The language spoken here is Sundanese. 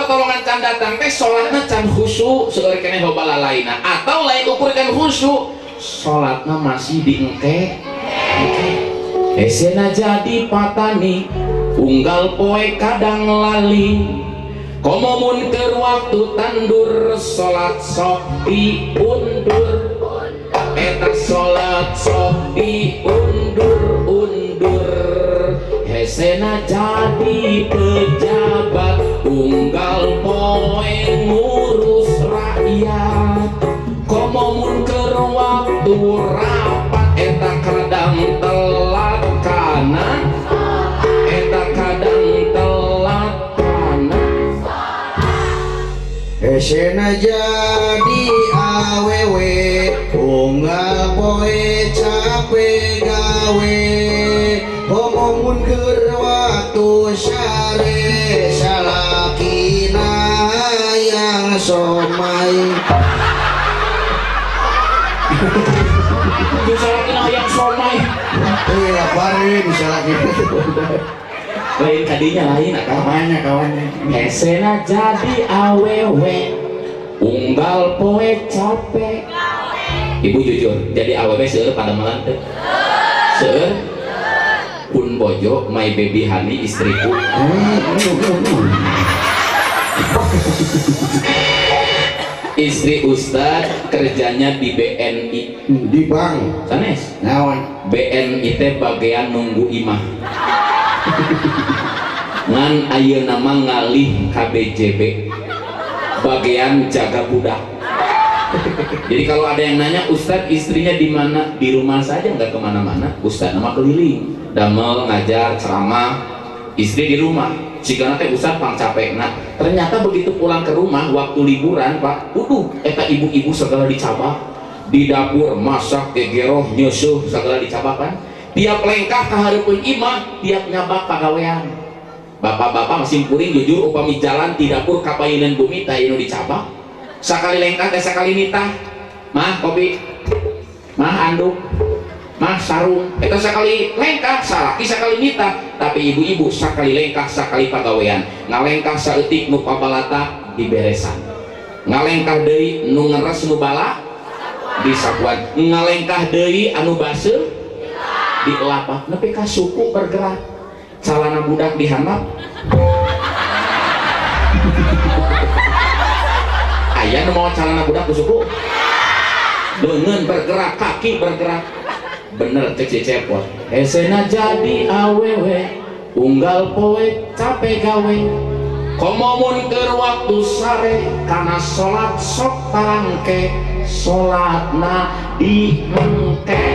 pertolongan can datang teh salatna can khusyuk, seueur keneh loba lalaina, atau lain ukur kan khusyuk, salatna masih diengke. Hesena jadi patani, unggal poe kadang lali. Komo mun keur waktu tandur, salat sok diundur. Eta salat sok diundur-undur. Hesena jadi pejabat, unggal poe ngurus rakyat. Komo mun keur waktu rapat, eta kadang telat kana, eta kadang telat kana. Hesena jadi awewe, unggal poe capek gawe. Komo mun keur waktu sare, salakina yang somai. Tuh salakina hayang somai. Eh, lapar bisa lagi. Lain kadinya lain akang. Kawannya kawannya. Hesena jadi awewe, unggal poe capek. Ibu jujur, jadi awewe seueur padamelan teh? Seueur. Pun bojo, my baby honey, istriku. Istri Ustad kerjanya di BNI. Di bank. Sanes. Naon? BNI teh bagian nunggu imah. Ngan ayeuna mah ngalih ka BJB, bagian jaga budak. Jadi kalau ada yang nanya, Ustadz istrinya di mana? Di rumah saja, nggak kemana-mana. Ustadz nama keliling, damel, ngajar, ceramah, istri di rumah. Jika nanti Ustadz pang capek, nah ternyata begitu pulang ke rumah waktu liburan, Pak, uduh, eta ibu-ibu segala dicabak di dapur, masak, gegeroh, nyusuh, segala dicabak kan. Tiap lengkah ka hareupeun imah, tiap nyabak pagawean. Bapak-bapak masih kuring jujur, upami jalan di dapur kapayunan bumi teh nu dicabak. Sakali lengkah teh sakali nitah. Mah kopi, mah anduk, mah sarung. Eta sakali lengkah salaki sakali nitah, tapi ibu-ibu sakali lengkah sakali pagawean. Ngalengkah saeutik nu pabalata diberesan. Ngalengkah deui nu ngeres nu bala disapuan. Ngalengkah deui anu baseuh dielapak, nepi ka suku bergerak. Calana budak dihandap. Aya nu mau calana budak ku suku? Lengan bergerak, kaki bergerak. Bener cek si Cepot. Hesena jadi awewe, unggal poe capek gawe. Komo mun keur waktu sare, kana salat sok tarangke, salatna diengke.